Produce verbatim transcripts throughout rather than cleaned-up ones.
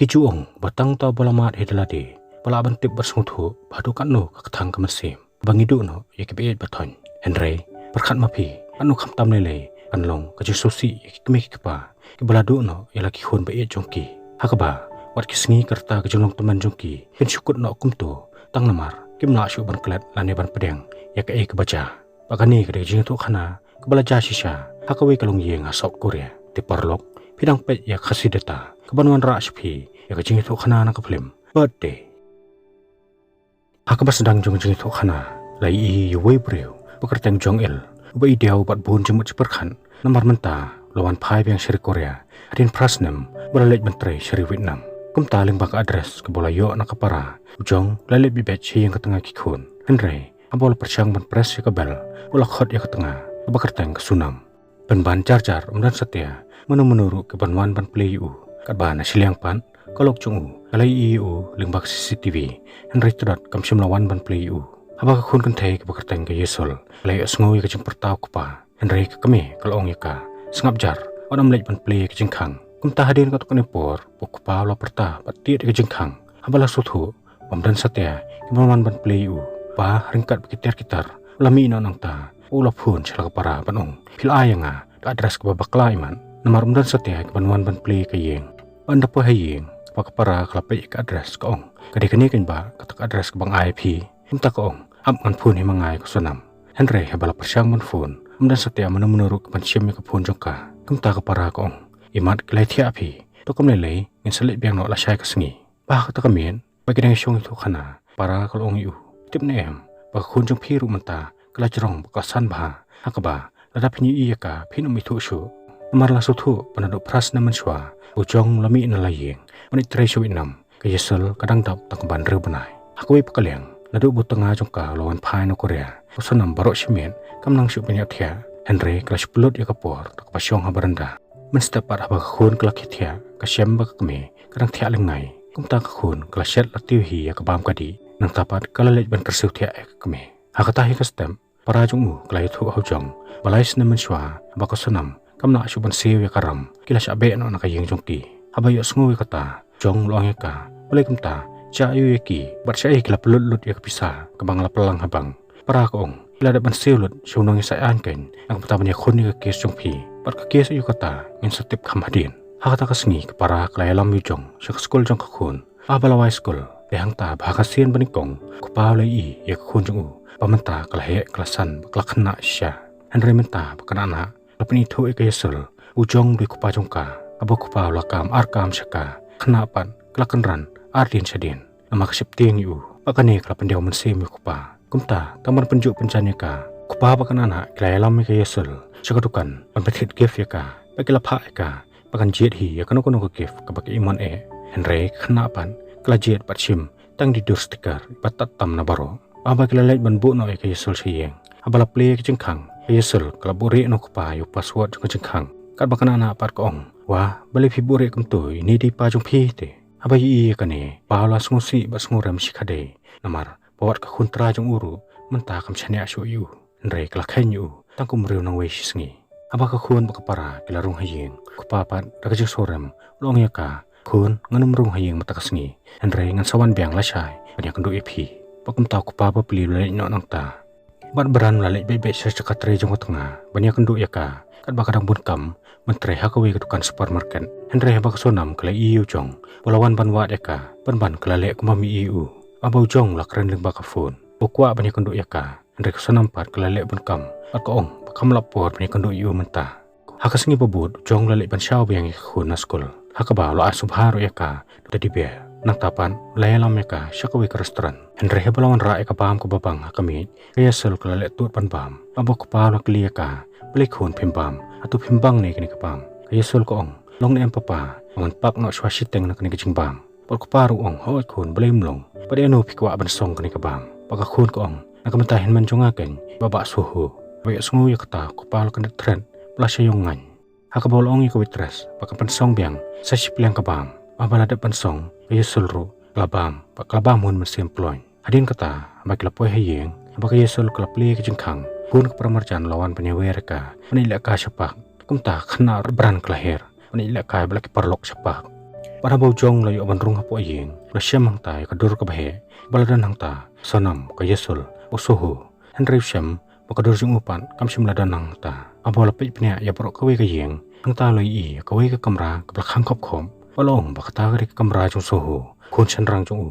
Ki ju ong ba tang uta uba la mad hi da lade ba lah ban tip bad sngewthuh ba haduh katno ka kthang ka mynsiem ba ngi duh noh ïa ki ba ïeit ba thoiñ. Hynrei pyrkhat ma phi, katno khamtam lei lei kan long ka jingsngewsih ïa ki kmie ki kpa kiba la duh noh ïa la ki khun ba ïeit jong ki, ha kaba wat ki sngi ka rta ka jinglong tymmen jong ki kin shu kut noh kumto tang namar kim lah shuh ban klet lane ban pdiang ïa kaei kaba jia. Ba kane ka dei ka jingïathuhkhana kaba la jia shisha ha kawei ka longïing ha South Korea. Te paralok, phi dang peit ïa ka Khasi Data kaban wanrah sha phi ïa ka jingïathuhkhana na ka phlim Birthday. Ha kaba sdang jong ka jingïathuhkhana, la ïohi ïa uwei u briew ba kyrteng Jong Il, uba i diaw bad bun jingmut jingpyrkhat, namar mynta u la wan phai biang sha ri Korea hadien phra snem ba u la leit ban trei sha ri Vietnam. Kumta lyngba ka address kaba u la ïoh na ka para, u Jong u la leit beit beit sha ïing ka tnga ki khun. Hynrei haba u la pyrshang ban press ïa ka bell, u la khot ïa ka tnga kaba kyrteng ka Sonam. Pynban jar jar, ym don satia mano mano ruh kaban wan ban plie ïa u. Katba na shiliang pat ka lok jong u ka la ïohi ïa u lyngba ka C C T V, hynrei tdot kam shym la wan ban plie ïa u. Haba ka khun kynthei kaba kyrteng ka Yesol ka la ïohsngew ïa ka jingpyrta u kpa, hynrei ka kmie ka la ong ïa ka, sngap jar, wat nym leit ban plie ïa ka jingkhang. Kumta hadien katto katne por, u kpa u la pyrta bad tied ïa ka jingkhang. Haba la sngewthuh ba ym don satia kiban wan ban plie ïa u, u pa ryngkat bad ki tiar ki tar u la mih noh nangta, u la phone sha la ka para ban ong, phi la ai ïa nga ka address kaba bakla imat, namar ym don satia kiban wan ban plie ïa ka ïing. Ba ynda poi ha ïing, ba ka para ka la peit ïa ka address, ka ong, ka dei kane keiñ ba kata ka address kaba nga ai ïa phi. Kumta ka ong, ap, ngan phone hi ma nga ïa ka Sonam. Hynrei haba la pyrshang ban phone, ym don satia mano mano ruh kaban shim ïa ka phone jong ka. Kumta ka para ka ong, imat ki la ïathiah ha phi, to kam lei lei, ngin sa leit biang noh lashai ka sngi. Ba ha kata ka miet ba ki dang ïashong ïathuhkhana, para ka la ong ïa u, tip ne em ba ka khun jong phi ruh mynta ka la jrong bad ka la san bha, ha kaba lada phin ïohi ïa ka phin ym ithuh shuh. Namar la sngewthuh ba naduh phra snem mynshuwa u Jong u la mih na la ïing ban leit trei sha Vietnam, ka Yesol ka dang dap tang kaba hynriew bnai. Ha kawei pat ka liang, naduh ba u tnga jong ka u la wan phai na Korea, ka Sonam baroh shi miet kam nang shuh ban ïohthiah, hynrei ka la shu pynlut ïa ka por da kaba shong ha baranda. Mynstep pat haba ka khun ka la khie thiah, ka shem ba ka kmie ka dang thiah lyngngai. Kumta ka khun ka la shet la tiew hi ïa ka bam ka dih, nangta pat ka la leit ban kyrsiew thiah ïa ka kmie. Ha kata hi ka step, para jong u ka la ïathuh ha u Jong ba lai snem mynshuwa, haba ka Sonam kam lah shuh ban siew ïa ka ram, ki la shah beh noh na ka ïing jong ki. Haba ïohsngew ïa kata, u Jong u la ong ïa ka, balei kumta, sha aiu ïa ki, bad shaei ki la pynlut lut ïa ka pisa kaba nga la pynlang ha bank? Para ka ong, ki la dep ban siew lut sha u nongïasaid aiñ keiñ, na ka bynta ban ïakhun ïa ka case jong phi. Bad ka case aiu kata, ngin sa tip kham hadien. Ha kata ka sngi ka para ka la ïalam ïa u Jong sha ka skul jong ka khun. Haba la wai skul, te hangta ba ha ka sien ba nyngkong, u kpa u la ïohi ïa ka khun jong u ba mynta ka la heh, ka la san bad ka la khynnah shisha. Hynrei mynta ba ka khynnah la pynithuh ïa ka Yesol, u Jong u dei u kpa jong ka. Haba u kpa u la kam ar kam sha ka, ka khynnah pat ka la kynran ar dien sha dien. Namar ka sheptieng ïa u, bad kane ka la pyndiaw mynsiem ïa u kpa. Kumta, tang ban pynjuh pynjan ïa ka, u kpa bad ka khynnah ki la ïalam ïa ka Yesol sha ka dukan ban pynthit gift ïa ka, bad ki la phah ïa ka ba kan jied hi ïa kano kano ka gift kaba ka imon eh. Hynrei ka khynnah pat ka la jied bad shim tang die dur sticker ba tad tam na baroh. Haba ki la leit ban buh noh ïa ka Yesol sha ïing, haba la plie ïa ka jingkhang, ka Yesol ka la buhrieh noh u kpa ïa u password jong ka jingkhang. Katba ka khynnah pat ka ong, wah, balei phi buhrieh kumto, ine dei i pa jong phi te? Haba ïohi ïa kane, u pa u la sngewsih bad sngewrem shikatdei, namar ba wat ka khun trai jong u ruh mynta kam shaniah shuh ïa u, hynrei ka la kheiñ ïa u tang kum u briew nongwei shisngi. Haba ka khun bad ka para ki la rung ha ïing, u kpa pat da ka jingsngewrem u la ong ïa ka, khun, ngan ym rung ha ïing mynta ka sngi, hynrei ngan sa wan biang lashai ban ïakynduh ïa phi. Bad kumta u kpa bapli u la leit noh nangta. Bad Bran u la leit beit beit sha ka trei jong ka tnga ban ïakynduh ïa ka, katba ka dang bun kam ban trei ha kawei ka dukan supermarket. Hynrei haba ka Sonam ka la ïohi ïa u Jong ba u la wan ban wad ïa ka, pynban ka la leh kumba ym ïohi ïa u. Haba u Jong u la kren lyngba ka phone ba u kwah ban ïakynduh ïa ka, hynrei ka Sonam pat ka la leh bun kam bad ka ong ba kam lap por ban ïakynduh ïa u mynta. Ha ka sngi ba bud, u Jong u la leit ban shaw biang ïa ka khun na skul, ha kaba u la ai sngewbha ruh ïa ka da teddy bear. Nangta pat u la ïalam ïa ka sha kawei ka restaurant. Hynrei haba la wanrah ïa ka bam kaba bang ha ka miej, ka Yesol ka la leh tud ban bam. Haba u kpa u la kylli ïa ka, balei khun phim bam, hato phim bang ne kane ka bam? Ka Yesol ka ong, long ne em papa, nga wan pak noh shuwa shiteng na kane ka jingbam. Bad u kpa ruh u ong, hooid khun, balei ym long? Bad ïano phi kwah ban song kane ka bam? Bad ka khun ka ong, na ka bynta hynmen jong nga keiñ, i Bah Bah Soho. Haba ïohsngew ïa kata, u kpa u la kyndit thret bad u la shah ïong ngaiñ. Ha kaba u la ong ïa ka waitress ba kan pynsong biang sa shi pliang ka bam. Haba la dep ban song, ka Yesol ruh ka la bam bad ka la bam hun mynsiem ploiñ. Hadien kata, haba ki la poi ha ïing, haba ka Yesol ka la plie ïa ka jingkhang, khun ka para marjan u la wan ban ïawer ïa ka ban ïalehkai sha park. Kumta ka khynnah Bran ka la her ban ïalehkai bad la ki paralok sha park. Bad haba u Jong u la ïoh ban rung hapoh ïing, u la shem hangta ïa ka dur kaba heh ba la don hangta Sonam, ka Yesul, u Soho. Hynrei u shem ba ka dur jong u pat kam shym la don hangta. Haba u la peit bniah ïa baroh kawei ka ïing, hangta u la ïohi ïa kawei ka kamra kaba la khang khop khop, bad u la ong ba kata ka dei ka kamra jong u Soho, khun shynrang jong u.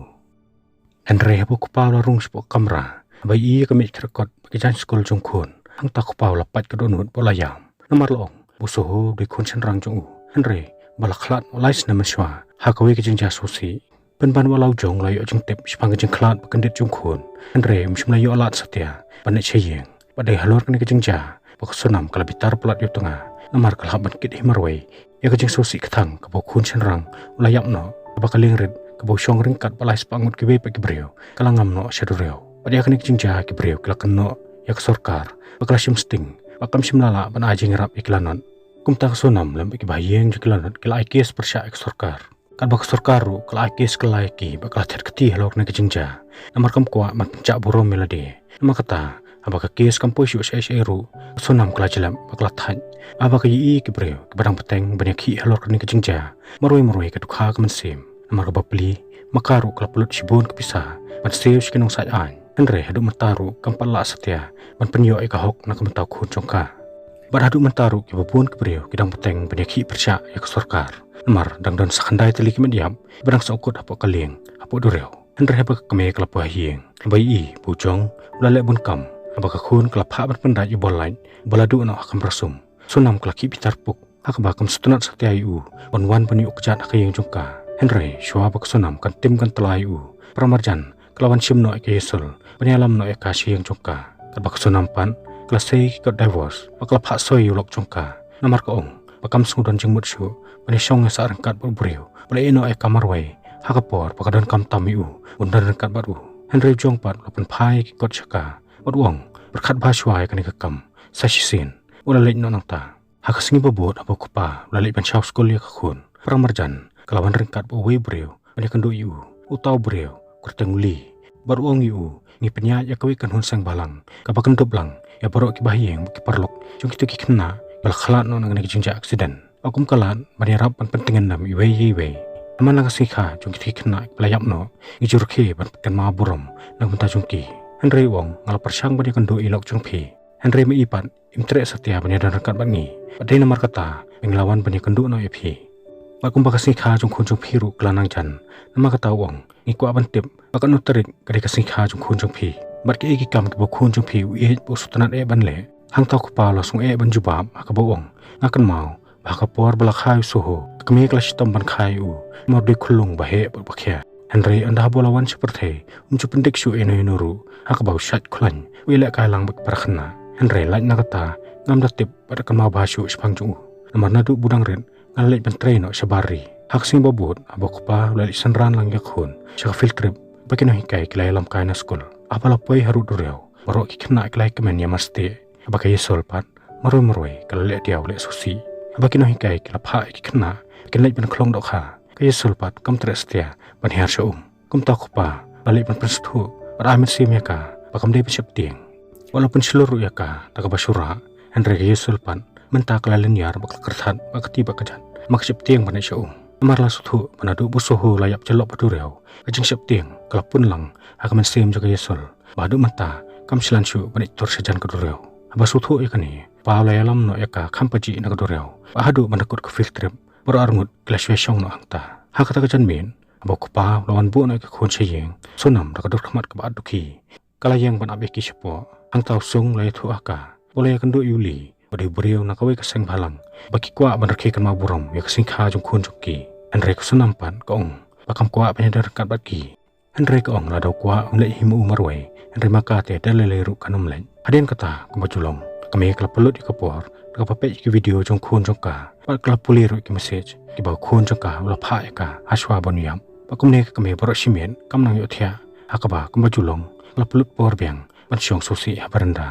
Hynrei haba u kpa u la rung shapoh ka kamra, haba u ïohi ïa ka miej kyrkot bad ki jaiñ skul jong u khun, hangta u kpa u la pait ka dohnud bad u la ïam. Namar u la ong ba u Soho u dei khun shynrang jong u. Hynrei ba la khlad noh lai snem mynshuwa ha kawei ka jingjia sngewsih. Pynban wat la u Jong u la ïoh jingtip shaphang ka jingkhlad ba kyndit jong u khun, hynrei um shym la ïoh lad satia ban leit sha ïing. Bad dei halor kane ka jingjia ba ka Sonam ka la bitar palat ïa u tnga, namar ka la hap ban kit hi marwei ïa ka jingsngewsih ka thang kaba u khun shynrang u la ïap noh, kaba ka liengrit kaba u shong ryngkat bad lai spah ngut kiwei pat ki briew ka la ngam noh sha duriaw. Bad ïa kane ka jingjia ki briew ki la kynnoh ïa ka sorkar, bad ka la shim sting, bad kam shym la lah ban ai jingïarap ïa ki lanot. Kumta ka Sonam lem bad ki bahaïing jong ki lanot ki la ai kes pyrshah ïa ka sorkar. Katba ka sorkar ruh ka la ai kes kylla ïa ki bad ka la thied kti halor kane ka jingjia, namar kam kwah ban pynjah burom ïa lade. Namar kata, haba ka kes kam poi shuh shaei shaei ruh, ka Sonam ka la jlep bad ka la thait. Haba ka ïohi ïa ki briew kiba dang bteng ban ïakhih halor kane ka jingjia, marwei marwei ka dukha ka mynsiem. Namar kaba pli, ma ka ruh ka la pynlut shibun ka pisa ban siew sha ki nongsaid aiñ. Hynrei haduh mynta ruh kam pat lah satia ban pynïoh ïa ka hok na ka bynta u khun jong ka. Bad haduh mynta ruh kiba bun ki briew ki dang bteng ban ïakhih pyrshah ïa ka sorkar, namar dang don sa khyndai tylli ki met ïap kiba dang sngewkut hapoh ka lieng hapoh duriaw. Hynrei haba ka kmie ka la poi ha ïing, haba ïohi ba u Jong u la leh bun kam, haba ka khun ka la phah ban pyndait ïa u bor light ba la duh noh ha kamra sum, Sonam ka la khih bitar puk, ha kaba kam sngewtynnat satia ïa u ban wan ban ïuh kjat ha ka ïing jong ka. Hynrei shuwa ba ka Sonam kan tim kan tla ïa u, para marjan ka la wan shim noh ïa ka Yesul ban ïalam noh ïa ka sha ïing jong ka. Katba ka Sonam pat ka la sei ïa ki kot divorce bad ka la phah soi ïa u lok jong ka, namar ka ong ba kam sngewdon jingmut shuh ban ïashong ïasah ryngkat bad u briew ba la ïehnoh ïa ka marwei ha ka por ba ka donkam tam ïa u ban don ryngkat bad u. Hynrei u Jong pat u la pynphai ïa ki kot sha ka bad u ong, pyrkhat bha shuwa ïa kane ka kam sa shisien, u la leit noh nangta. Ha ka sngi ba bud haba u kpa u la leit ban shaw skul ïa ka khun, para marjan ka la wan ryngkat bad uwei u briew ban ïakynduh ïa u. Uta u briew u kyrteng u Li, bad u ong ïa u, ngi pynïaid ïa kawei ka kynhun seng bhalang kaba kyndup lang ïa baroh ki bahaïing bad ki paralok jong kito ki khynnah ba la khlad noh na kane ka jingjia aksiden. Bad kum ka lad ban ïarap ban pyntngen nam iwei ïa iwei, namar na ka sngi kha jong kito ki khynnah kiba la ïap noh, ngi ju rkhie ban pynkynmaw burom na ka bynta jong ki. Hynrei u ong, nga la pyrshang ban ïakynduh ïa i lok jong phi, hynrei ma i pat im treh satia ban ïadon ryngkat bad ngi. Bad dei namar kata ba ngi la wan ban ïakynduh noh ïa phi. Bad kumba ka sngi kha jong u khun jong phi ruh ka la nang jan, namar kata u ong, ngi kwah ban tip ba katno tarik ka dei ka sngi kha jong u khun jong phi, bad kiei ki kam kiba u khun jong phi u ïeit bad u sngewtynnat eh ban leh. Hangta u kpa u la sngewieit ban jubab ha kaba u ong, nga kynmaw ba ha ka por ba la kha ïa u Soho, ka kmie ka la shitom ban kha ïa u namar u dei u khyllung ba heh bad ba khia. Hynrei ynda haba u la wan sha pyrthei, um ju pyndik shuh ïano ïano ruh, ha kaba u shait khlaiñ, u ïalehkai lang bad ki para khynnah. Hynrei lait na kata, ngam da tip bad da kynmaw bha shuh shaphang jong u, namar naduh ba u dang rit nga la leit ban trei noh shabar ri. Ha ka sngi ba bud haba u kpa u la leit synran lang ïa ka khun sha ka field trip ba ki nonghikai ki la ïalam kai na skul, haba la poi harud duriaw, baroh ki khynnah ki la ïakmen ïa mar stieh. Haba ka Yesul pat, marwei marwei ka la leh diaw leh sngewsih. Haba ki nonghikai ki la phah ïa ki khynnah ba kin leit ban khlong dohkha, ka Yesul pat kam treh satia ban hiar sha um. Kumta u kpa u la leit ban pynsngewthuh bad ai mynsiem ïa ka ba kam dei ban sheptieng. Wat la pynshlur ruh ïa ka da kaba shu rah, hynrei ka Yesul pat mynta ka la lynñiar bad ka la kyrthat bad ka kti bad ka kjat, ma ka sheptieng ban leit sha um. Namar la sngewthuh ba naduh ba u Soho u la ïap jyllop ha duriaw, ka jingsheptieng ka la pun lang ha ka mynsiem jong ka Yesul, ba haduh mynta kam shlan shuh ban leit tur sha jan ka duriaw. Haba sngewthuh ïa kane, u kpa u la ïalam noh ïa ka kham pajih na ka duriaw, bad haduh ban da kut ka field trip, baroh arngut ki la shu ïashong noh hangta. Ha kata ka janmiet, haba u kpa u la wan buh noh ïa ka khun sha ïing, Sonam da ka dur khmat kaba at dukhi ka la ïeng ban ap ïa ki shapoh. Hangta u Sung u la ïathuh ha ka ba u la ïakynduh ïa u Li, ba u dei u briew na kawei ka seng bhalang, ba ki kwah ban rkhie kynmaw burom ïa ka sngi kha jong u khun jong ki. Hynrei ka Sonam pat ka ong ba kam kwah ban ïadon ryngkat bad ki. Hynrei ka ong lada u kwah un leit hi ma u marwei, hynrei ma ka te da lei lei ruh kan ym leit. Hadien kata kumba ju long, ka kmie ka la pynlut ïa ka por da kaba peit ïa ki video jong u khun jong ka, bad ka la pule ruh ïa ki message kiba u khun jong ka u la phah ïa ka ha shuwa ban ïap. Bad kumne ka kmie baroh shi miet kam nang ïohthiah, ha kaba kumba ju long ka la pynlut por biang ban shong sngewsih ha baranda.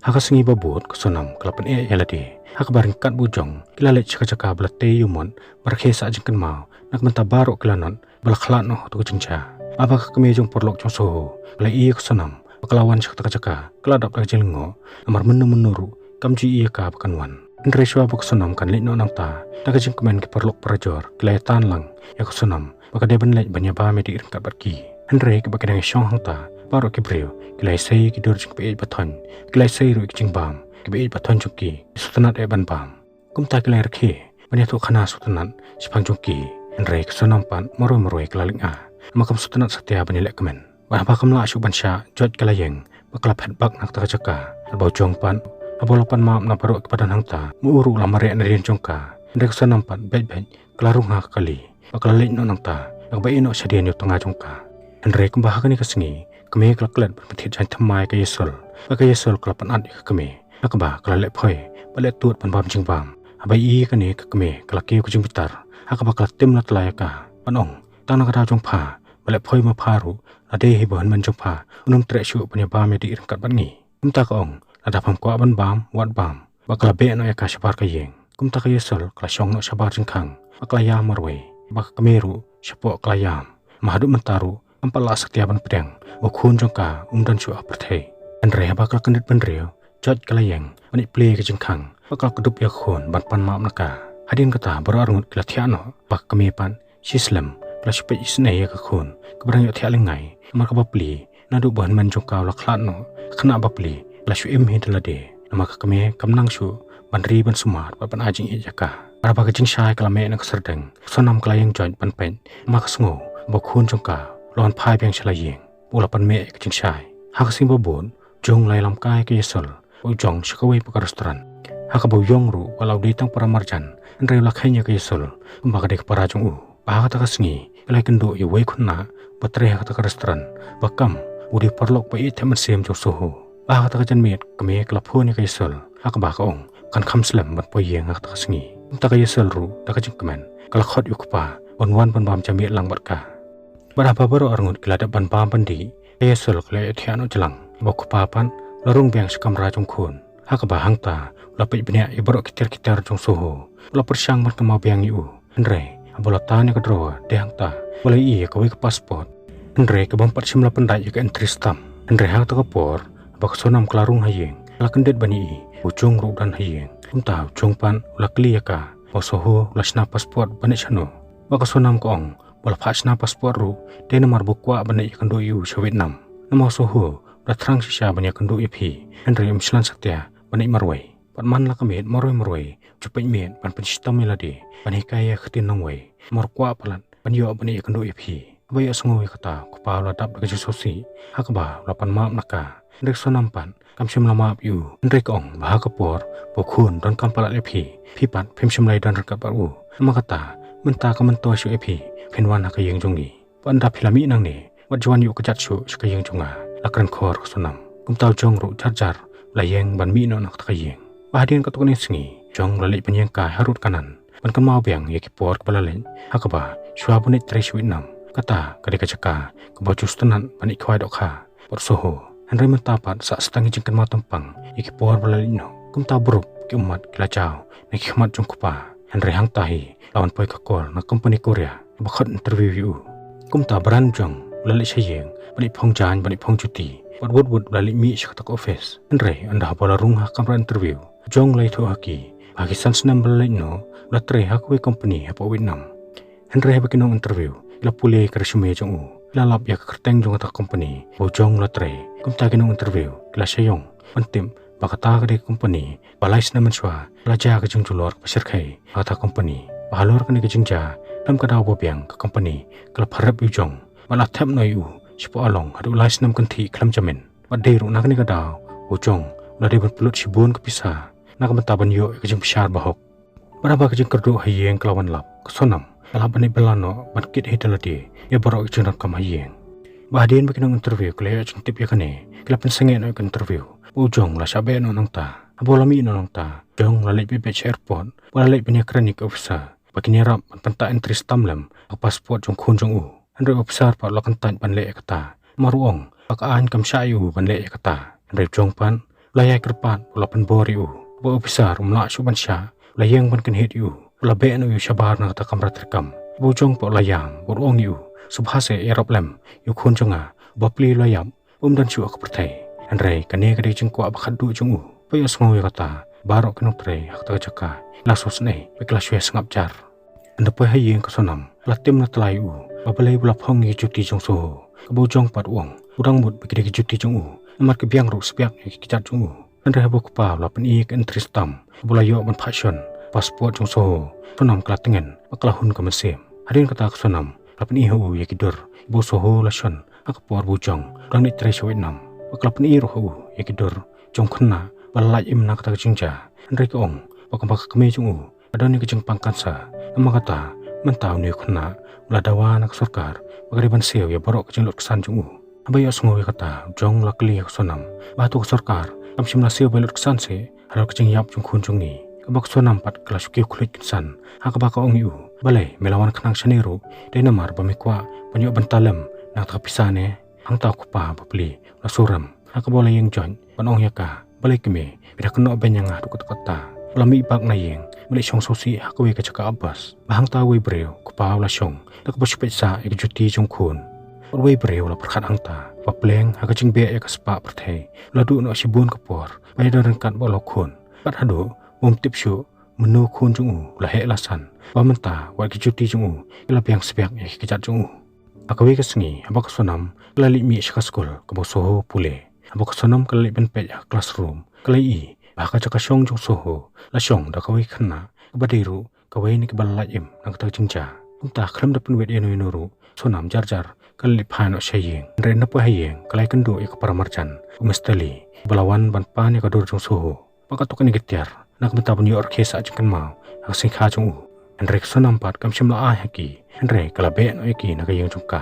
Ha ka sngi ba bud ka Sonam ka la pyneh ïa lade, ha kaba ryngkat bad u Jong ki la leit sha ka jaka ba la tei ïa u mot, ba rkhie sah jingkynmaw na ka bynta baroh ki lanot ba la khlad noh ha kato ka jingjia. Haba ka kmie jong u paralok jong u Soho ka la ïohi ïa ka Sonam ba ka la wan sha kata ka jaka, ka la dap da ka jinglyngngoh, namar mynno mynno ruh kam ju ïohi ïa ka ba kan wan. Hynrei shuwa ba ka Sonam kan leit noh nangta, da ka jingkmen ki paralok parajor ki la ïatan lang ïa ka Sonam ba ka dei ban leit ban ïabam ïadih ryngkat bad ki. Hynrei kiba ki dang ïashong hangta baroh ki briew ki la ïasei ki dur jong kiba ïeit ba thoiñ, ki la ïasei ruh ki jingbam kiba ïeit ba thoiñ jong ki, ki sngewtynnat eh ban bam. Kumta ki la ïarkhie ban ïathuh khana sngewtynnat shaphang jong ki. Hynrei ka Sonam pat marwei marwei ka la lyngngoh, namar kam sngewtynnat satia ban ïaleh kmen. Bad haba kam lah shuh ban shah, George ka la ïeng bad ka la phet bak na kata ka jaka. Bad ba u Jong pat, haba u la pan map na baroh kiba don hangta, ma u ruh u la mareh nadien jong ka. Hynrei ka Sonam pat beit beit ka la rung ha ka kali bad ka la leit noh nangta, da kaba ïeh noh shadien ïa u tnga jong ka. Hynrei kumba ha kane ka sngi ka kmie ka la klet ban pynthied jaiñ thymmai ïa ka Ïasol, bad ka Ïasol ka la pynat ïa ka kmie, ha kaba ka la leh phoi bad leh tuid ban bam jingbam. Haba ïohi ïa kane ka kmie ka la kiew ka jingbitar, ha kaba ka la tim la tla ïa ka ban ong, tang na ka daw jong pha ba leh phoi ma pha ruh, lada hi ba u hynmen jong pha un ym treh shuh ban ïabam ïadih ryngkat bad ngi. Kumta ka ong, lada pham kwah ban bam, wat bam. Bad ka la beh noh ïa ka shabar ka ïing. Kumta ka Ïasol ka la shong noh shabar jingkhang bad ka la ïam marwei, bad ka kmie ruh shapoh ka la ïam. Ma haduh mynta ruh kam pat lah satia ban pdiang ba u khun jong ka um don shuh ha pyrthei. Hynrei haba ka la kyndit bynriew, George ka la ïeng ban ïeh plie ïa ka jingkhang bad ka la kdup ïa ka khun ban pan map na ka. Hadien kata baroh arngut ki la thiah noh, bad ka kmie pat shi slem ka la shu peit isynei ïa ka khun kaba dang ïohthiah lyngngai, namar kaba pli naduh ba u hynmen jong ka u la khlad noh, ka khynnah ba pli ka la shu im hi da lade, namar ka kmie kam nang shuh ban ri ban sumar bad ban ai jingïeit ïa ka. Bad haba ka jingshai ka la meh na ka syrdeng, ka Sonam ka la ïeng joit ban peit, namar ka sngew ba u khun jong ka u la wan phai biang sha la ïing bad u la pynmih ïa ka jingshai. Ha ka sngi ba bud, u Jong u la ïalam kai ïa ka Ïasol bad u Jong sha kawei pat ka restaurant, ha kaba u Yong ruh wat la u dei tang para marjan, hynrei u la kheiñ ïa ka Ïasol kumba ka dei ka para jong u. Bad ha kata ka sngi ka la ïakynduh ïa uwei u khynnah ba trei ha kata ka restaurant, ba kam u dei u paralok ba ïeit thep mynsiem jong u Soho. Bad ha kata ka janmiet ka kmie ka la phone ïa ka Ïasol, ha kaba ka ong kan kham slem ban poi ïing ha kata ka sngi. Kumta ka Ïasol ruh da ka jingkmen ka la khot ïa u kpa ban wan ban bam janmiet lang bad ka. Bad haba baroh arngut ki la dep ban bam ban dih, ka Ïasol ka la ïohthiah noh jlang, bad u kpa pat u la rung biang sha kamra jong u khun, ha kaba hangta u la peit bniah ïa baroh ki tiar ki tiar jong u Soho. U la pyrshang ban kynmaw biang ïa u, hynrei haba u la tan ïa ka drawer dei hangta ba u la ïohi ïa kawei ka passport, hynrei kaba ym pat shym la pyndait ïa ka entry stamp. Hynrei ha kata ka por haba ka Sonam ka la rung ha ïing, ka la kyndit ban ïohi ba u Jong ruh u don ha ïing. Kumta u Jong pat u la kylli ïa ka ba u Soho u la shna passport ban leit shano. Bad ka Sonam ka ong ba u la phah shna passport ruh dei namar ba u kwah ban leit ïakynduh ïa u sha Vietnam, namar u Soho u la thrang shisha ban ïakynduh ïa phi, hynrei um shlan satia ban leit marwei. Bad man la ka miet marwei marwei u ju peit miet ban pynshitom ïa lade ban hikai ïa ka ktien nongwei, namar u kwah palat ban ïoh ban leit ïakynduh ïa phi. Haba ïohsngew ïa kata u kpa u la dap da ka jingsngewsih, ha kaba u la pan map na ka. Hynrei ka Sonam pat kam shym la map ïa u, hynrei ka ong ba ha ka por ba u khun donkam palat ïa phi, phi pat phim shym la ïadon ryngkat bad u. Namar kata mynta ka myntoi shuh ïa phi, phin wan ha ka ïing jong ngi. Bad ynda phi la mih nangne, wat ju wan ïuh kjat shuh sha ka ïing jong nga, la kren khor ka Sonam. Kumta u Jong ruh jar jar u la ïeng ban mih noh na kata ka ïing. Bad hadien katto katne sngi u Jong u la leit ban ïeng kai harud kanan ban kynmaw biang ïa ki por kiba la leit, ha kaba shuwa ba u leit trei sha Vietnam, kata ka dei ka jaka kaba u ju sngewtynnat ban leit khwai dohkha bad u Soho. Hynrei mynta pat sah sdang ïa ka jingkynmaw tympang ïa ki por ba la leit noh. Kumta burom ki ummat ki la jaw na ki khmat jong u kpa. Hynrei hangta hi la wan poi ka call na ka company courier ba khot interview ïa u. Kumta Bran u Jong u la leit sha ïing ban leit phong jaiñ ban leit phong juti, bad wut wut u la leit mih sha kata ka office. Hynrei ynda haba u la rung ha ka kamra interview, u Jong u la ïathuh ha ki ba ha ki san snem ba la leit noh u la trei ha kawei ka company hapoh Vietnam. Hynrei haba ki nong interview ki la pule ïa ka resume jong u, ki la lap ïa ka kyrteng jong kata ka company ba u Jong u la trei. Kumta ki nong interview ki la shah ïong ban tip ba kata ka dei ka company ba lai snem mynshuwa ka la jia ka jingjulor kaba shyrkhei ha kata ka company. Bad halor kane ka jingjia, khlem ka daw ba biang ka company ka la pharep ïa u Jong bad la thep noh ïa u shapoh along haduh lai snem kynthih khlem jamin. Bad dei ruh na kane ka daw u Jong u la dei ban pynlut shibun ka pisa na ka bynta ban ïoh ïa ka jingbishar bahok. Bad haba ka jingkyrduh ha ïing ka la wan lap, ka Sonam ka la hap ban leit bylla noh ban kit hi da lade ïa baroh ki jingdonkam ha ïing. Bad hadien ba ki nong interview ki la ïoh jingtip ïa kane, ki la pynsangeh noh ïa ka interview ba u Jong u la shah beh noh nangta. Haba u la mih noh nangta, u Jong u la leit beit beit sha airport bad u la leit ban ïakren ïa ki officer ba kin ïarap ban pyntah entry stamp lem ha ka passport jong u khun jong u. Hynrei u officer pat u la kyntait ban leh ïa kata, namar u ong ba ka aiñ kam shah ïa u ban leh ïa kata. Hynrei u Jong pat u la ïai kyrpad bad u la pynbor ïa u. Haba u officer um lah shuh ban shah, u la ïeng ban kynhied ïa u, u la beh noh ïa u shabar na kata ka kamra treikam. Haba u Jong pat u la ïam bad u ong ïa u, sngewbha seh ïarap lem ïa u khun jong nga, uba pli u la ïap, um don shuh ha ka pyrthei. Hynrei kane ka dei ka jingkwah ba khatduh jong u. Haba ïohsngew ïa kata, Baroh ki nongtrei ha kata ka jaka ki la sngewsynei bad ki la shwe sngap jar. Hynda poi ha ïing ka Sonam, la tim na tlai u ba balei u la phong ïa ki juti jong Soho. Kaba u Jong pat u ong u dang mut ba ki dei ki juti jong u, namar ki biang ruh sbiak ïa ki kjat jong u. Hynrei haba u kpa u la pyni ka entry stamp kaba u la ïoh ban phah shon passport jong Soho, Sonam ka la tngen bad ka la hun ka mynsiem. Hadien kata ka Sonam ka la pyni ha u ïa ki dur ba u Soho u la shon ha ka por ba u Jong u dang leit trei sha Vietnam, bad ka la pyni ruh ha u ïa ki dur jong u khynnah ba la lait im na kata ka jingjia. Hynrei ka ong ba kumba ka kmie jong u ka don ïa ka jingpang cancer, namar kata mynta une u khynnah u la dawa na ka sorkar ba ka dei ban siew ïa baroh ka jinglutsan jong u. Haba ïohsngew ïa kata, u Jong u la kylli ïa ka Sonam ba hato ka sorkar kam shym la siew ba lut ksan seh halor ka jingïap jong u khun jong ngi. Kaba ka Sonam pat ka la shu kiew khluit kynsan ha kaba ka ong ïa u, balei me la wan khnang shane ruh? Dei namar ba me kwah ban ïoh bynta lem na kata ka pisa ne? Hangta u kpa bapli u la surem ha kaba u la ïeng joit ban ong ïa ka, balei kmie phi da kynnoh beiñ ïa nga haduh katta katta? U la mih bak na ïing bad leit shong sngewsih ha kawei ka jaka ap bas. Bad hangta uwei u briew u kpa u la shong da kaba shu peit sah ïa ka juti jong u khun. Bad uwei u briew u la pyrkhat hangta ba pleng ha ka jingbeh ïa ka spah pyrthei u la duh noh shibun ka por ban ïadon ryngkat bad u khun. Bad haduh ba um tip shuh mynno u khun jong u u la heh la san, ba mynta wat ki juti jong u ki la biang sbiak ïa ki kjat jong u. Ha kawei ka sngi haba ka Sonam ka la leit mih sha ka skul kaba u Soho u pule, haba ka Sonam ka la leit ban peit ha ka classroom, ka la ïohi ba ha ka jaka shong jong u Soho la shong da kawei ka khynnah kaba dei ruh kawei na kiba la lait im na kata ka jingjia. Kumta khlem da pynwit ïano ïano ruh, Sonam jar jar ka la leit phai noh sha ïing. Hynrei hynda poi ha ïing ka la ïakynduh ïa ka paramarjan u Mister Lee, uba la wan ban pan ïa ka dur jong u Soho. Bad katto katne ka tiar na ka bynta ban ïoh rkhie sah jingkynmaw ha ka sngi kha jong u. Hynrei ka Sonam pat kam shym la ai ha ki, hynrei ka la beh noh ïa ki na ka ïing jong ka.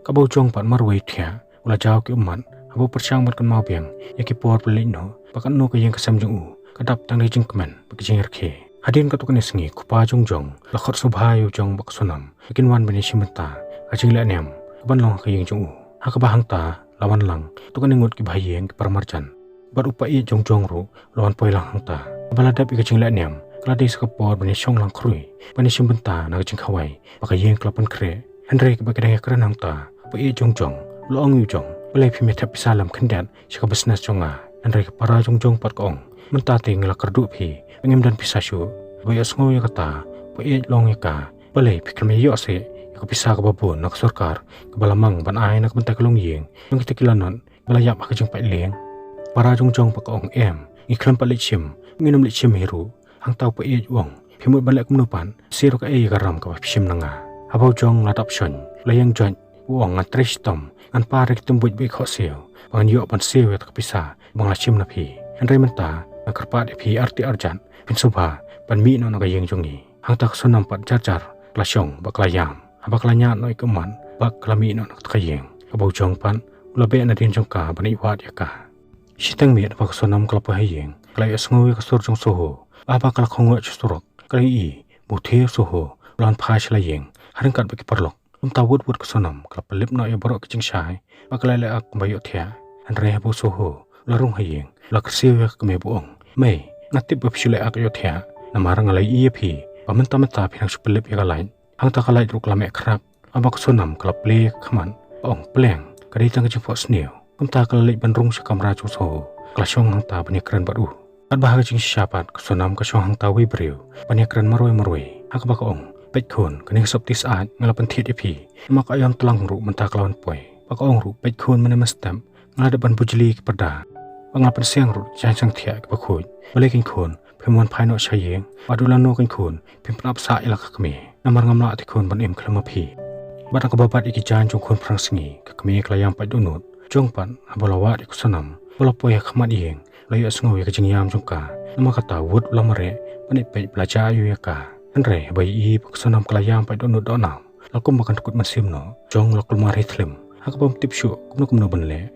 Kaba u Jong pat marwei u thiah u la jaw ki ummat haba u pyrshang ban kynmaw biang ïa ki por ba la leit noh, ba katno ka ïing ka sem jong u ka dap tang da ki jingkmen bad ki jingrkhie. Hadien katto katne sngi u kpa jong u Jong u la khot sngewbha ïa u Jong bad ka Sonam ba kin wan ban ïashim bynta ha ka jingleh niam kaban long ha ka ïing jong u. Ha kaba hangta la wan lang katto katne ngut kiba ha ïing ki paramarjan. Bad u paid jong u Jong ruh u la wan poi lang hangta. Haba la dep ïa ka jingleh niam ka la dei sa ka por ban ïashong lang khrui ban ïashim bynta na ka jingkhawai ba ka ïing ka la pynkhreh. Hynrei kaba ki dang ïakren hangta, u paid jong u Jong u la ong ïa u Jong, balei phim ïa thep pisa lem khyndiat sha ka business jong nga? Hynrei ka para jong u Jong pat ka ong, mynta te ngi la kyrduh phi ba ngim don pisa shuh. Haba ïohsngew ïa kata u paid u la ong ïa ka, balei phi khlem ïa ïoh seh ïa ka pisa kaba bun na ka sorkar kaba la mang ban ai na ka bynta ka longïing jong kita ki lanot ba la ïap ha ka jingpait lieng? Para jong u Jong pat ka ong, em, ngi khlem pat leit shim, ngin ym leit shim hi ruh. Hangta u paid u ong, phi mut ban leh kumno pat, shisha ruh kaei ïa ka ram kaba phi shim na nga? Haba u Jong u la dap shon u la ïeng joit, u ong, ngan trei shitom, ngan par ïa ki tymbuit bad ki khohsiew ba ngan ïoh ban siew ïa kata ka pisa ba nga la shim na phi. Hynrei mynta nga kyrpad ïa phi arti arjat, phin sngewbha ban mih noh na ka ïing jong ngi. Hangta ka Sonam pat jar jar ka la shong bad ka la ïam. Haba ka la ñiad noh ïa ka ummat bad ka la mih noh na kata ka ïing, kaba u Jong pat u la beh nadien jong ka ban ïa wad ïa ka. Shiteng miet haba ka Sonam ka la poi ha ïing ka la ïohsngew ïa ka sur jong u Soho. Bad haba ka la khongngoh sha surok ka la ïohi ba u Thie u Soho u la wan phai sha la ïing ha ryngkat bad ki paralok. Kumta wut wut ka Sonam ka la pynlip noh ïa baroh ki jingshai bad ka la leh ak kumba ïohthiah. Hynrei haba u Soho u la rung ha ïing u la kyrsiew ïa ka kmie bad u ong, mei, nga tip ba phi shu leh ak ïohthiah, namar nga la ïohi ïa phi ba mynta mynta phi nang shu pynlip ïa ka light. Hangta ka light ruh ka la meh khrak. Haba ka Sonam ka la plie ïa ka khmat bad ong, pleng, ka dei tang ka jingphohsniew. Kumta ka la leit ban rung sha kamra jong u Soho, ka la shong hangta ban ïakren bad u. Katba ha ka jingshisha pat ka Sonam ka shong hangta uwei u briew ban ïakren marwei marwei. Ha kaba ka ong, peit khun, kane ka sopti syaid nga la pynthied ïa phi, namar ka Aïom Tlang ruh mynta ka la wan poi. Bad ka ong ruh, peit khun, mynne mynstep nga la dep ban bujli ki parda bad nga la pynsiang ruh ki jaiñsangthiah kiba khuid. Balei keiñ khun phim wan phai noh sha ïing? Bad haduh lano keiñ khun phim pynap sah ïa la ka kmie? Namar ngam lah te khun ban im khlem ma phi. Bad ha kaba bat ïa ki jaiñ jong u khun phra sngi, ka kmie ka la ïam pait dohnud. U Jong pat haba u la wad ïa ka Sonam ba la poi ha khmat ïing u la ïohsngew ïa ka jingïam jong ka. Namar kata wut u la mareh ban ïa peit ba la jia aïu ïa ka. Hynrei haba ïohi ba ka Sonam ka la ïam pait dohnud dohnam, la kumba kan tkut mynsiem noh, u Jong u la kulmar hi thlem ha kaba um tip shuh kumno kumno ban leh.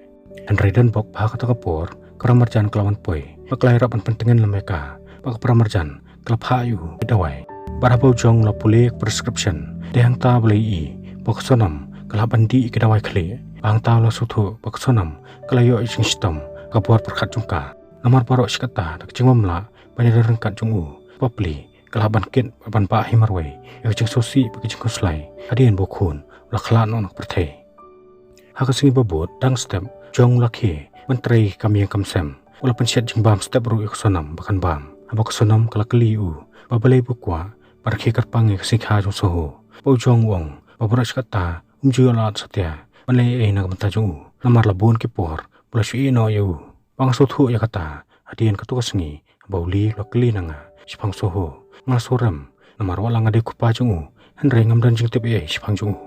Hynrei don bok ba ha kata ka por ka paramarjan ka la wan poi bad ka la ïarap ban pyntngen lem ïa ka. Bad ka paramarjan ka la phah ïa u ki dawai. Bad haba u Jong u la pule ïa ka prescription, dei hangta ba u la ïohi ba ka Sonam ka la hap ban dih ïa ki dawai khlieh. Bad hangta u la sngewthuh ba ka Sonam ka la ïoh ïa ka jingshitom ha ka bor pyrkhat jong ka. Namar baroh shi katta da ka jingbymlah ban ïadon ryngkat jong u, bapli ka la hap ban kit bad ban bah hi marwei ïa ka jingsngewsih bad ka jingkhuslai hadien ba u khun u la khlad noh na ka pyrthei. Ha ka sngi ba bud, dang step u Jong u la khie ban trei kam ïing kam sem. U la pynshet jingbam step ruh ïa ka Sonam ba kan bam. Haba ka Sonam ka la kylli ïa u ba balei ba u kwah ban rakhe kyrpang ïa ka sngi kha jong Soho, ba u Jong u ong ba baroh shi katta um ju ïoh lad satia ban leh ei ei na ka bynta jong u, namar la bun ki por ba la shu ïeh noh ïa u. Ba nga sngewthuh ïa kata, hadien katto ka sngi ba u Lee u la kylli na nga shaphang Soho, nga la sngewrem, namar wat la nga dei u kpa jong u, hynrei ngam don jingtip ei ei shaphang jong u.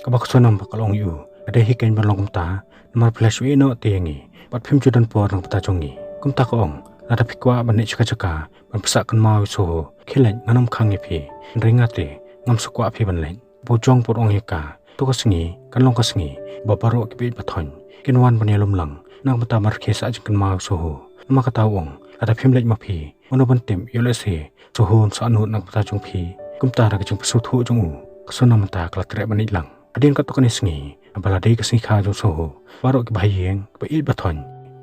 Kaba ka Sonam ba ka la ong ïa u, ka dei hi keiñ ban long kumta, namar phi la shu ïeh noh te ïa ngi bad phim ju don por na ka bynta jong ngi. Kumta ka ong, lada phi kwah ban leit sha ka jaka ban pynsah kynmaw ïa u Soho, khie leit, ngan ym khang ïa phi, hynrei nga te ngam shu kwah phi ban leit. Ba u Jong pat u ong ïa ka, to ka sngi kan long ka sngi ba baroh kiba ïeit ba thoiñ kin wan ban ïalum lang na ka bynta ban rakhe sah jingkynmaw ïa u Soho. Namar kata u ong, lada phim leit ma phi, mano ban tip, ïoh lehse Soho un sahnud na ka bynta jong phi. Kumta da ka jingpynsngewthuh jong u, ka Sonam mynta ka la treh ban leit lang. Hadien katto katne sngi, haba la dei ka sngi kha jong Soho, baroh kiba ha ïing, kiba ïeit ba thoiñ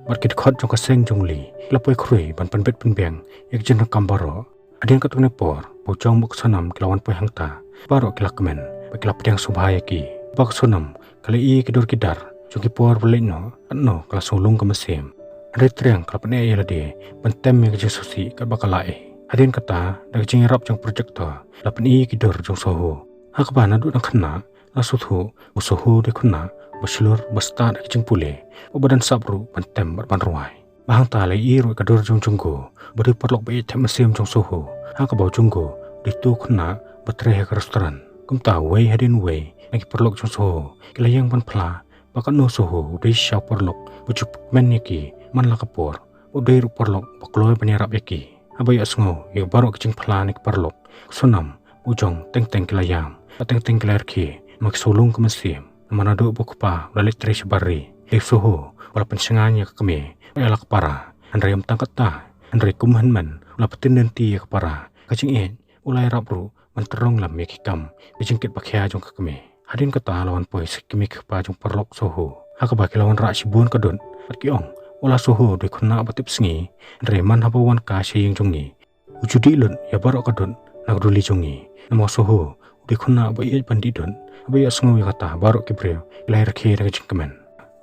bad ki dkhot jong ka seng jong u Lee ki la poi khrui ban pynbit pynbiang ïa ka jingdonkam baroh. Hadien katto katne por, ba u Jong bad ka Sonam ki la wan poi hangta, baroh ki la kmen bad ki la pdiang sngewbha ïa ki. Ba ka Sonam ka la ïohi ïa ki dur ki dar jong ki por ba leit noh, katno ka la sngewlung ka mynsiem. Hynrei triang ka la pyneh ïa lade ban tem ïa ka jingsngewsih katba ka lah ei. Hadien kata, da ka jingïarap jong projector, la pyni ïa ki dur jong Soho. Ha kaba naduh dang khynnah la sngewthuh ba u Soho u dei u khynnah ba shlur, ba stad ha ka jingpule, uba don sap ruh ban tem bad ban rwai. Ba hangta la ïohi ruh ïa ka dur jong u Junggo, ba dei u paralok ba ïeit thep mynsiem jong u Soho. Ha kaba u Junggo u dei uto u khynnah ba trei ha ka restaurant. Kumta uwei hadien uwei na ki paralok jong u Soho ki la ïeng ban phla ba katno u Soho u dei shisha u paralok ba ju kmen ïa ki man la ka por, u dei ruh u paralok ba kloi ban ïarap ïa ki. Haba ïohsngew ïa baroh ki jingphla na ki paralok, ka Sonam, u Jong, teng teng ki la ïam, bad teng teng ki la rkhie, namar ki sngewlung ka mynsiem. Namar naduh ba u kpa u la leit trei sha bar ri, dei u Soho uba la pynshngaiñ ïa ka kmie bad ïa la ka para. Hynrei ym tang katta, hynrei kum u hynmen u la pyntip lynti ïa ka para, ka jingïeit, u la ïarap ruh ban tyrong lem ïa ki kam, ki jingkit ba khia jong ka kmie. Hadien kata la wan poi sa ki kmie ki kpa jong u paralok Soho, ha kaba ki la wanrah shibun ka dud bad ki ong, u la Soho u dei u khynnah ba tip sngi, hynrei man haba u wan kai sha ïing jong ngi, u ju dih lut ïa baroh ka dud na ka duli jong ngi. Namar u Soho u dei u khynnah ba ïeit ban dih dud. Haba ïohsngew ïa kata, baroh ki briew ki la rkhie da ka jingkmen.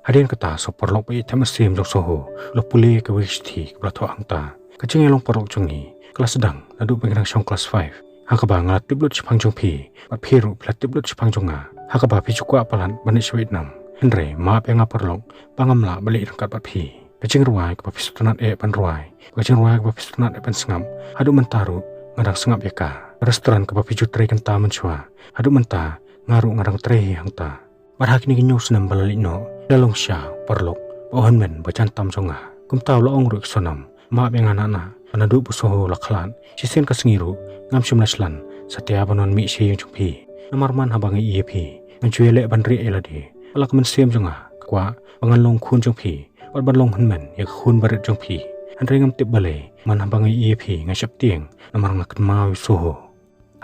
Hadien kata, sa u paralok ba ïeit thep mynsiem jong u Soho u la pule ïa kawei ka shithi kaba la thoh hangta, ka jingïalong paralok jong ngi ka la sdang naduh ba ngi dang shong klas five, ha kaba nga la tip lut shaphang jong phi bad phi ruh phi la tip lut shaphang jong nga, ha kaba phi ju kwah palat ban leit sha Vietnam. Hynrei map ïa nga paralok ba ngam lah ban leit ryngkat bad phi. Ka jingrwai kaba phi sngewtynnat eh ban rwai, ka jingrwai kaba phi sngewtynnat eh ban sngap, haduh mynta ruh nga dang sngap ïa ka. Restaurant kaba phi ju trei kynta mynshuwa, haduh mynta nga ruh nga dang trei hi hangta. Bad ha kine ki hynñiew snem ba la leit noh, la long shisha u paralok ba u hynmen ba jan tam jong nga. Kumta u la ong ruh ïa ka Sonam, map ïa nga nahnah, ba naduh ba u Soho u la khlad, shisien ka sngi ruh ngam shym la shlan satia ban wan mih sha ïing jong phi. Namar man haba nga ïohi ïa phi, ngam ju ïaleh ban rieh ïa lade. Bad la ka mynsiem jong nga ka kwah ba ngan long khun jong phi, bad ban long hynmen ïa ka khun barit jong phi. Hynrei ngam tip balei, man haba nga ïohi ïa phi nga sheptieng, namar nga kynmaw ïa u Soho.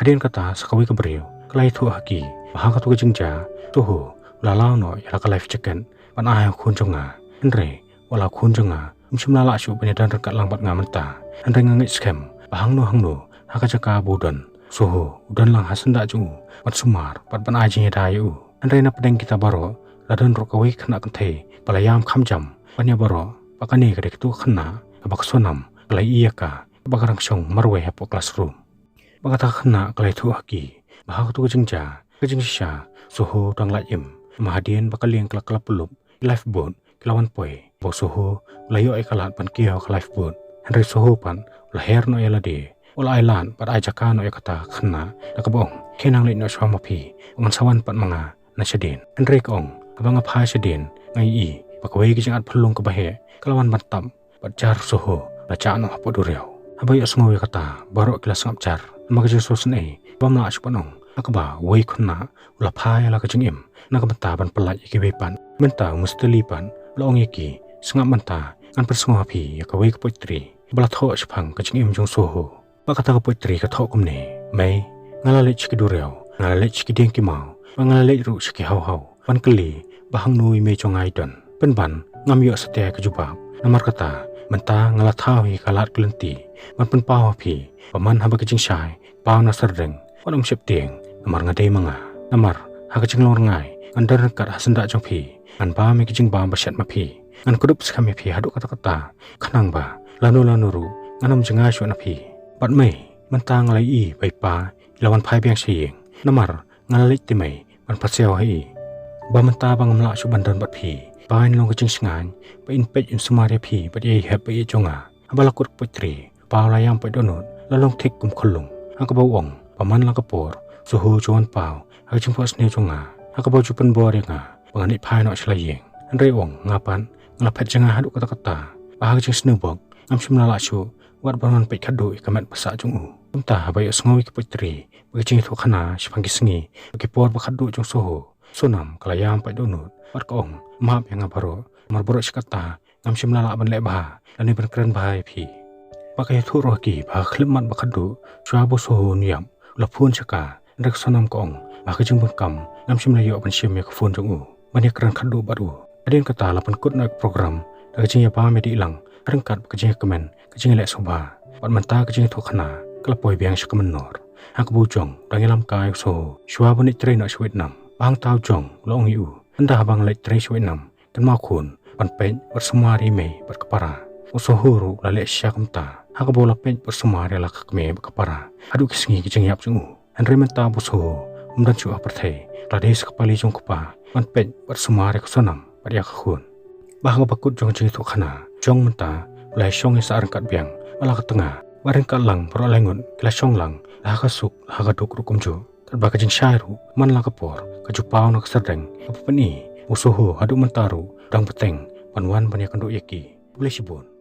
Hadien kata, sa kawei ka briew ka la ïathuh ha ki ba ha kato ka jingjia u Soho u la law noh ïa la ka life jacket ban ai ha u khun jong nga. Hynrei wat la u khun jong nga um shym la lah shuh ban ïadon ryngkat lang bad nga mynta. Hynrei nga ngeit skhem ba hangno hangno ha ka jaka ba u don, u Soho u don lang ha syndah jong u ban sumar bad ban ai jingïada ïa u. Hynrei na pdeng kita baroh la don ruh kawei ka khynnah kynthei ba la ïam kham jam ban ïa baroh, ba kane ka dei kato ka khynnah kaba ka Sonam ka la ïohi ïa ka, kaba ka dang shong marwei hapoh classroom. Ba kata ka khynnah ka la ïathuh ha ki ba ha kato ka jingjia, ka jingshisha u Soho u dang lait im. Namar hadien ba ka lieng ka la kylla pyllup, ki lifeboat ki la wan poi, ba u Soho u la ïoh ïa ka lad ban kiew ha ka lifeboat. Hynrei u Soho pat u la her noh ïa lade, u la ai lad bad ai jaka noh ïa kata ka khynnah, da kaba ong, khie nang leit noh shuwa ma phi, ngan sa wan pat ma nga na shadien. Hynrei ka ong, haba nga phai shadien, nga ïohi ba kawei ka jingat phyllung kaba heh ka la wan ban tap bad jar u Soho la jah noh hapoh duriaw. Haba ïohsngew ïa kata, baroh ki la sngap jar, namar ka jingsngewsynei bym lah shuh ban ong, ha kaba uwei u khynnah u la phai ïa la ka jingim na ka bynta ban pyllait ïa kiwei pat. Mynta u Mister Lee pat u la ong ïa ki, sngap mynta, ngan pynsngew ha phi ïa kawei ka poetry ba la thoh shaphang ka jingim jong u Soho. Ba kata ka poetry ka thoh kumne: Mei, nga la leit sha ki duriaw, nga la leit sha ki dieng ki maw, ba nga la leit ruh sha ki hawhaw ban kylli ba hangno i mei jong nga i don. Pynban ngam ïoh satia ka jubab. Namar kata mynta nga la thaw hi ka lad ka lynti ban pynpaw ha phi, ba man haba ka jingshai paw na sardeng, wat ym sheptieng, namar nga dei ma nga. Namar ha ka jinglong rngai ngan don ryngkat ha syndah jong phi, ngan bam ïa ka jingbam ba shet ma phi. Ngan kdup skhem ïa phi haduh katta katta, khnang ba lano lano ruh ngan ym jngai shuh na phi. Bad mei, mynta nga la ïohi ba i pa i la wan phai biang sha ïing, namar nga la leit te mei ban pasiaw ha i. Ba mynta ba ngam lah shuh ban don bad phi, ba in long ka jingsngaiñ ba in peit in sumar ïa phi bad ïa i hep ba ïeit jong nga. Haba la kut ka poitri, pa u la ïam paid dohnud, la long thik kum khyllung. Ha kaba u ong ba man la ka por Soho u ju wan paw ha ka jingphohsniew jong nga, ha kaba u ju pynbor ïa nga ba ngan leit phai noh sha la ïing. Hynrei u ong nga pat nga la phet jngai haduh katta katta, ba ha ka jingsniew bok ngam shym la lah shuh wat ban wan peit khatduh ïa ka met ba sah jong u. Kumta haba ïohsngew ïa ki poitri ba ka jingïathuhkhana shaphang ki sngi bad ki por ba khatduh jong Soho, Sonam ka la ïam paid dohnud bad ka ong, map ïa nga baroh, namar baroh shi katta ngam shym la lah ban leh bha lane ban kren bha ïa phi. Ba ka ïathuh ruh ha ki ba ha ka khyllipmat ba khatduh, shuwa ba u Soho un ïap, u la phone sha ka. Hynrei ka Sonam ka ong ba ha ka jingpynkam ngam shym la ïoh ban shim ïa ka phone jong u ban ïakren khatduh bad u. Hadien kata la pynkut noh ïa ka program da ka jingïabam ïadih lang, ryngkat bad ka jingïakmen, ka jingïaleh sngewbha. Bad mynta ka jingïathuhkhana ka la poi biang sha ka mynnor, ha kaba u Jong u dang ïalam kai ïa u Soho shuwa ban leit trei noh sha Vietnam. Ba hangta u Jong u la ong ïa u, ynda haba nga leit trei sha Vietnam, kynmaw khun ban peit bad sumar ïa i mei bad ka para. U Soho ruh u la leh shisha kumta, ha kaba u la peit bad sumar ïa la ka kmie bad ka para haduh ki sngi ki jingïap jong u. Hynrei mynta ba u Soho um don shuh ha pyrthei, u la dei sa ka pali jong u kpa ban peit bad sumar ïa ka Sonam bad ïa ka khun. Ba ha kaba kut jong ka jingïathuhkhana, Jong mynta u la ïashong ïasah ryngkat biang bad la ka tnga, bad ryngkat lang baroh lai ngut ki la shong lang, la ha ka suk la ha ka duk ruh kumjuh. Katba ka jingshai ruh man la ka por ka ju paw na ka serdeng, kaba pyni ba u Soho haduh mynta ruh u dang bteng ban wan ban ïakynduh ïa ki. Khublei shibun.